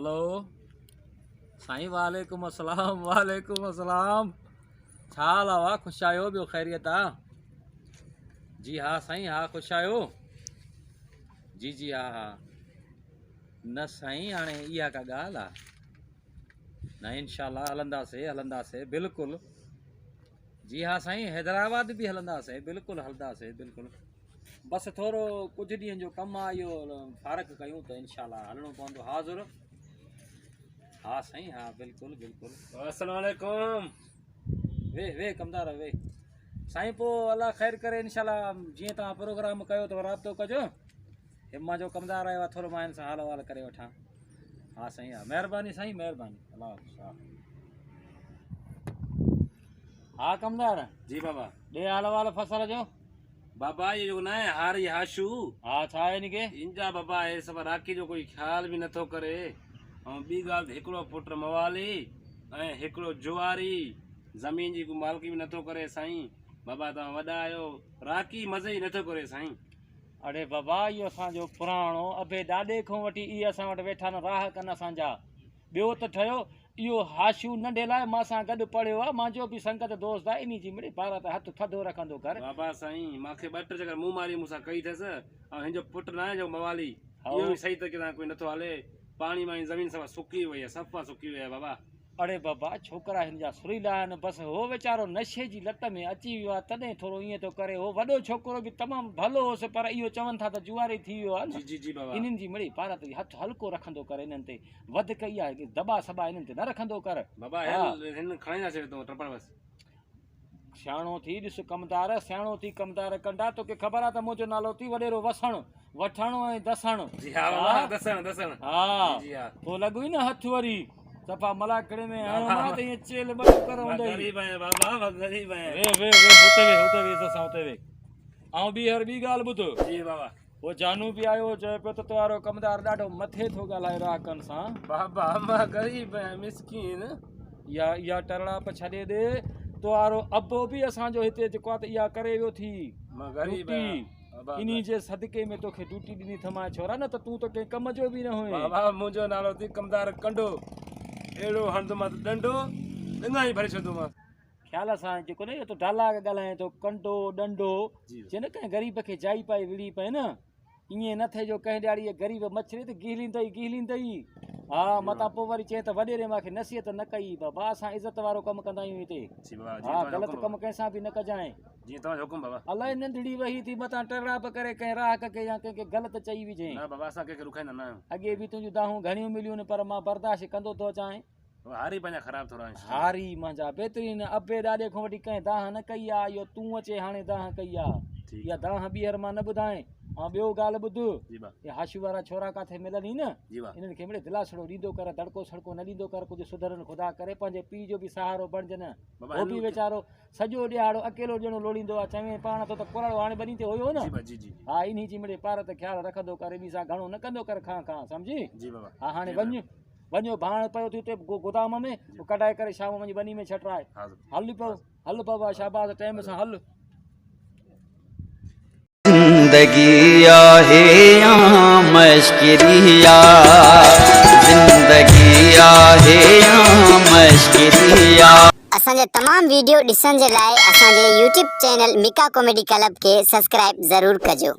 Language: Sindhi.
هلو سائين وعليڪم السلام وعليڪم السلام ڇا حال آ وا خوش آهيو ٻيو خيريت آ جي ها سائين ها خوش آهيو جي جي ها ها نه سائين هاڻي اها ڪا ڳالهه آ نه انشاء الله هلنداسي هلنداسي بلڪل جي ها سائين حيدرآباد به هلنداسي بلڪل هلنداسي بلڪل بس ٿورو ڪجهه ڏينهن جو ڪم آ اهو فارغ ڪيون ته انشاء الله هلڻو پوندو حاضر ها سائين ها بلڪل بلڪل السلام عليڪم ويهه ويهه ڪمدار ويهه سائين پوء الله خير ڪري انشاء الله جيئن توهان پروگرام ڪيو ته رابطو ڪجو هي منهنجو ڪمدار آيو آ ٿورو مان هن سان حال احوال ڪري وٺان ها سائين ها مهرباني سائين مهرباني الله حافظ ها ها ڪمدار جي بابا ڏي حال احوال فصل جو بابا اهو جيڪو ناهي هاري هاشو. ها ڇا آهي ان کي. ان جا بابا اهي سڀ راکي جو ڪوئي خيال به نٿو ڪري ۽ ٻي ڳالهه ته هڪڙو پٽ موالي ۽ هڪڙو جواري زمين جي ڪو مالڪي به نٿو ڪري سائين بابا توهان وڏا آهيو راکي مزي ئي نٿو ڪري سائين. اڙي بابا اهو اسان جو پراڻو ابي ڏاڏي کان وٺي اهي اسان وٽ ويٺا آهن راهه ڪن اسان جا ٻيو ته ٺهيو اهو هاشو ننڍي لاء مان سان گڏ پڙهيو آ، مانجو به سنگت دوست آ، انهي جي مڙئي پارت هٿ ٿڌو رکندو ڪر. بابا سائين مان کي ٻه ٽي چڪر منهن ماري مون سان ڪئي اٿس ۽ هن جو پٽ ناهي جيڪو موالي اهو به صحيح طريقي سان ڪوئي نٿو هلي پاڻي واڻي زمين صفا سڪي وئي آ صفا سڪي وئي آ بابا. اڙي بابا ڇوڪرا هن جا سريلا آهن بس هو ويچارو نشي جي لت ۾ اچي ويو آ تڏهن ٿورو ائين ٿو ڪري هو وڏو ڇوڪرو به تمام ڀلو هوس پر اهو چون ٿا ته جواري ٿي ويو آ نه جي جي جي بابا. انهن جي مڙئي پارت هٿ هلڪو رکندو ڪر انهن تي وڌڪ اها آهي دٻا سٻا انهن تي نه رکندو ڪر. بابا هن هن کڻي نه سگهي تون ٽپڙ بس. سياڻو ٿي ڏس ڪمدار، سياڻو ٿي ڪمدار ڪنڊا، توکي خبر آ ته منهنجو نالو ٿي وڏيرو وسڻ، وٺڻ ۽ دسڻ. جي ها بابا دسڻ دسڻ. ها جي ها. پوء لڳوئي نه هٿ وري صفا ملاکڙي ۾ هڻو مان ته ائين چيلهه ٻه ٽڪر هوندئي. غريب آهيان بابا مان غريب آهيان. ويهه ويهه ويهه هتي ويهه هتي ويهه عزت سان هتي ويهه. آئون ٻيهر ٻي ڳالهه ٻڌ. جي بابا. هو جانو به آيو چئي پيو ته توهارو ڪمدار ڏاڍو مٿي ٿو ڳالهائي راهڪن سان. بابا مان غريب آهيان مسڪين. اها اها ٽرڙائپ ڇڏي ڏي توهارو ابو به اسان جو هتي جيڪو آهي ته اها ڪري ويو ٿي مان غريب ڊيوٽي آهيان بابا. انهي جي صدقي ۾ توکي ڊيوٽي ڏني اٿم ڇورا نه ته تون ته ڪنهن ڪم جو به نه هئين. بابا منهنجو نالو ٿي ڪمدار ڪنڊو اهڙو هڻندومانس ڏنڊو ڏنگا ئي ڀري ڇڏندومانس. خيال سان جيڪو نه اهو ته ڊالاگ ڳالهائين ٿو ڪنڊو ڏنڊو چي نه ڪنهن غريب کي جائي پائي وڙهي پئي نه ائين نه ٿئي جو ڪنهن ڏياڙي غريب مڇري ته گهليندئي گهليندئي ها متان پوء وري چئين ته وڏيري مان کي نصيحت نه ڪئي بابا اسان عزت وارو ڪم ڪندا آهيون هتي ها غلط ڪم ڪنهن سان به نه ڪجانء جيئن توهان جو حڪم بابا. الائي ننڍڙي وهي ٿي متان ٽرڙائپ ڪري ڪنهن راهڪ کي يا ڪنهن کي غلط چئي وجهين. نه بابا اسان ڪنهن کي ڏکائيندا نه آهيون. اڳي به تنهنجون دانهون گهڻيون مليون پر مان برداشت ڪندو ٿو اچان. هاري پنهنجا خراب ٿورا آهن. هاري منهنجا بهترين ابي ڏاڏي کان وٺي ڪنهن دانهن نه ڪئي آ اهو تون اچي هاڻي دانهن ڪئي آ اها دانهن ٻيهر مان نه ٻڌائين ۽ ٻيو ڳالهه ٻڌ اهي هاشو وارا ڇورا ڪاٿي ملن ئي نه انهن کي مڙئي دلاسڙو ڏيندو ڪر دڙڪو سڙڪو نه ڏيندو ڪر ڪجهه سڌرن خدا ڪري پنهنجي پيء جو به سهارو بڻجن هو به ويچارو سڄو ڏيهاڙو اڪيلو ڄڻو لوڙيندو آ چوين پاڻ ٿو ته ڪراڙو هاڻي ٻني تي هيو نه ها انهي جي مڙئي پارت خيال رکندو ڪر انهي سان گهڻو نه ڪندو ڪر کان کان سمجهي ها هاڻي وڃ وڃو ڀاڻ پيو ٿي اتي گودام ۾ ڪڍائي ڪري شام وڃي ٻني ۾ ڇٽرائي هل پيو هل بابا شاباس ٽيم سان هل. زندگي آهي يا مشڪري آ زندگي آهي يا مشڪري آ. اسان جا تمام ويڊيو ڏسڻ جي لاء اسان جي YouTube channel Mika comedy club کي سبسڪرائب ضرور ڪجو.